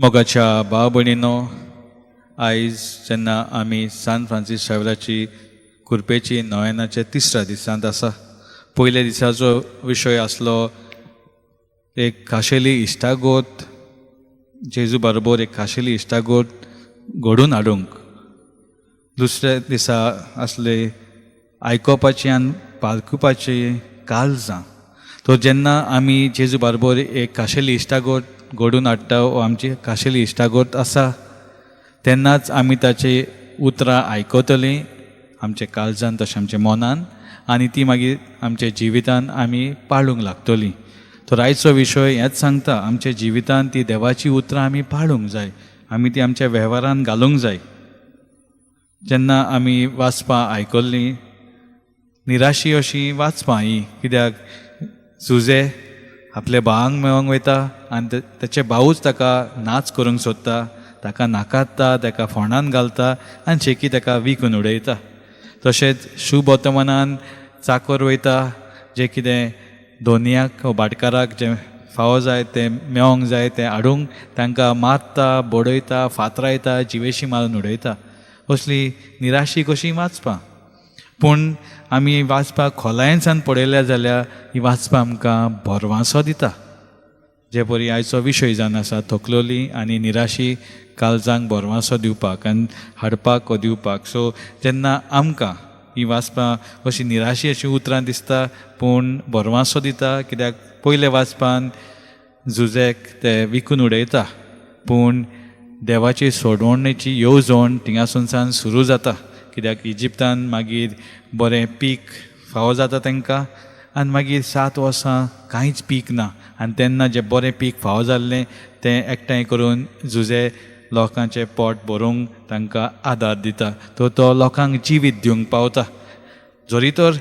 मोगाच्या भाव भयणीनो, आयज जेन्ना आमी सान फ्रांसीस शावेराची कुरपेची नोवेनाच्या तिसऱ्या दिसांत आसा. पयल्या दिसाचो विशय आसलो एक खाशेली इश्टागत, जेजू बरोबर एक खाशेली इश्टागत घडोवन हाडूंक. दुसऱ्या दिसा आसले आयकोपाची आनी पालकुपाची काळजां. तो जेन्ना आमी जेजू बरोबर एक खाशेली इश्टागत घडोवन हाडटा वो आमची खाशेली इश्टागत आसा तेन्नाच आमी ताची उतरां आयकतलीं आमच्या काळजान तशें आमच्या मनान, आनी ती मागीर आमच्या जिवितान आमी पाळूंक लागतलीं. तर आयचो विशय हेंच सांगता, आमच्या जिवितान ती देवाची उतरां आमी पाळूंक जाय, आमी ती आमच्या वेव्हारान घालूंक जाय. जेन्ना आमी वाचपां आयकल्लीं निराशी अशी वाचपां ही, कित्याक सुजे आपल्या भावांक मेळोंक वयता आनी तेचे भावूच ताका नाच करूंक सोदता, ताका नाकारता, ताका फोंडान घालता आनी शेकी ताका विकून उडयता. तशेंच शुभ वर्तमानान चाकर वयता, जें कितें धोनयाक वा भाटकाराक जें फावो जाय तें मेळोंक जाय तें हाडूंक तांकां मारता, बडयता, फातरायता, जिवेशी मारून उडयता. असली निराशी कशी वाचपां. पूण आमी वाचपाक खोलायेनसान पळयल्या जाल्यार ही वाचपां आमकां भरवांसो दिता. जे परी आयचो विशय जावन आसा थकलोली आनी निराशी काळजांक भरवांसो दिवपाक आनी हाडपाक वा दिवपाक. सो जेन्ना आमकां ही वाचपां अशी निराशी अशी उतरां दिसता पूण भरवांसो दिता, कित्याक पयले वाचपान जुजेक ते विकून उडयता पूण देवाची सोडवणेची येवजण थिंगासुनसान सुरू जाता. कित्याक इजिप्तान मागीर बरें पीक फावो जाता तांकां आनी मागीर 7 वर्सां कांयच पीक ना आनी तेन्ना जें बरें पीक फावो जाल्लें तें एकठांय करून जुजे लोकांचें पोट भरूंक तांकां आदार दिता. तर तो लोकांक जिवीत दिवंक पावता. जरी तर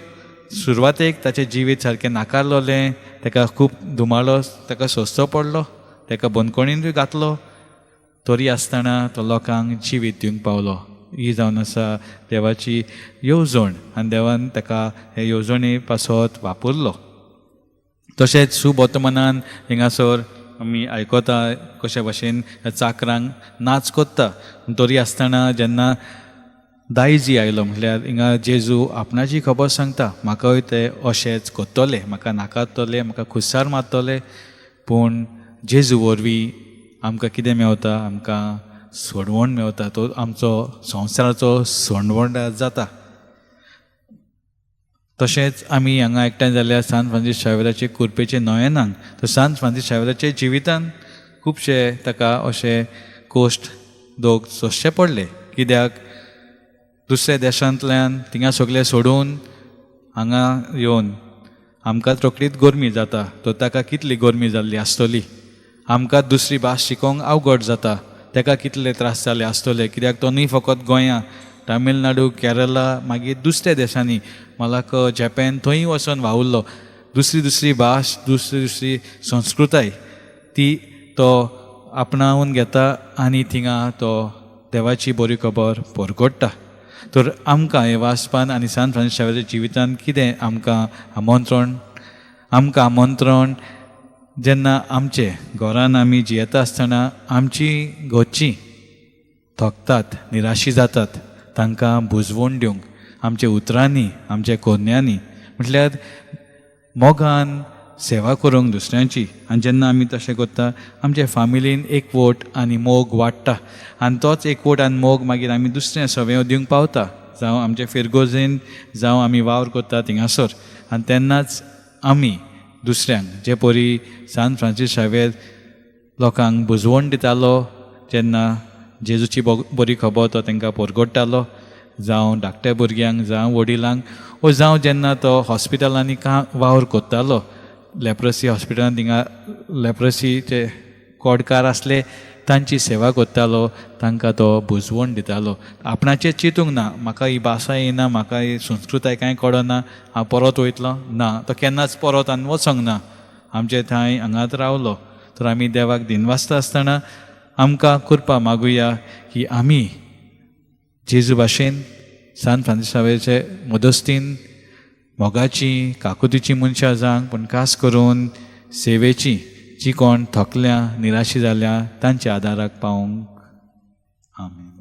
सुरवातेक ताचें जिवीत सारकें नाकारलोलें, ताका खूब धुमाळो ताका सोंसचो पडलो, ताका बंदखणीनूय घातलो, तरी आसतना तो लोकांक जिवीत दिवंक पावलो. ही जावन आसा देवाची येवजण आनी देवान ताका हे येवजणे पासत वापरलो. तशेंच सुबोतमनान हिंगासर आमी आयकता कशे भाशेन चाकरांक नाच कोत्ता, तरी आसतना जेन्ना दायजी आयलो म्हटल्यार हिंगा जेजू आपणाची खबर सांगता, म्हाकाय ते अशेंच कोत्तले, म्हाका नाकारतले, म्हाका खुस्सार मारतले, पूण जेजू वरवीं आमकां कितें मेवता, आमकां सोडवण मेवता, तो आमचो संवसाराचो सोडवण जाता. तशेंच आमी हांगा एकठांय जाल्यार सान फ्रांसीस शावेराचे कुरपेचे नोयेनाक, तर सान फ्रांसीस शावेराच्या जिवितान खुबशे ताका अशे कोश्ट दोग सोंसचे पडले. कित्याक दुसऱ्या देशांतल्यान थिंगा सगळें सोडून हांगा येवन आमकां रोखडीच गरमी जाता, तर ताका कितली गरमी जाल्ली आसतली. आमकां दुसरी भास शिकोवंक अवघड जाता, ताका कितले त्रास जाले आसतले. कित्याक तो न्ही फकत गोंया, तामिळनाडू, केरला, मागीर दुसऱ्या देशांनी मलाका, जपान थंय वचोन वावुरलो. दुसरी दुसरी भास, दुसरी दुसरी संस्कृताय ती तो आपणावन घेता आनी थिंगा तो देवाची बरी खबर परगट्टा. तर आमकां हें वाचपान आनी सान फ्रांसीस शावेराच्या जिवितान कितें आमकां आमंत्रण, आमकां आमंत्रण जेन्ना आमचे घरान आमी जियेता आसतना आमची घरचीं थकतात, निराशी जातात, तांकां बुजवण दिवंक आमच्या उतरांनी, आमच्या कोन्यांनी, म्हटल्यार मोगान सेवा करूंक दुसऱ्यांची. आनी जेन्ना आमी तशें करता आमच्या फामिलीन एकवट आनी मोग वाडटा आनी तोच एकवट आनी मोग मागीर आमी दुसऱ्या सवंय दिवंक पावता, जावं आमचे फिरगोजेन, जावं आमी वावर करता थिंगासर. आनी तेन्नाच आमी दुसऱ्यांक जे परी सान फ्रांसीस शावेर लोकांक बुजवण दितालो, जेन्ना जेजूची बरी खबर तो तांकां परगट्टालो, जावं धाकट्या भुरग्यांक, जावं वडिलांक, ओ जावं जेन्ना तो हॉस्पिटलांनी वावर करतालो, लेप्रसी हॉस्पिटलान थिंगा लेप्रसीचे कोडकार आसले तांची सेवा करतालो, तांकां तो बुजवण दितालो. आपणाचें चिंतूंक ना, म्हाका ही भाशा येना, म्हाका ही संस्कृताय कांय कळना, हांव परत वयतलो ना, तो केन्नाच परत आनी वचोंक ना, आमचे थंय हांगाच रावलो. तर आमी देवाक दिनवासता आसतना आमकां कृपा मागुया की आमी जेजू भाशेन सान फ्रांसीस शावेराचे मदस्तीन मोगाची, काकुतीची मनशां जावंक, पूण खास करून सेवेची, जी कोण थकल्या, निराशी जाल्या तांच्या आदाराक पावूंक. आमेन.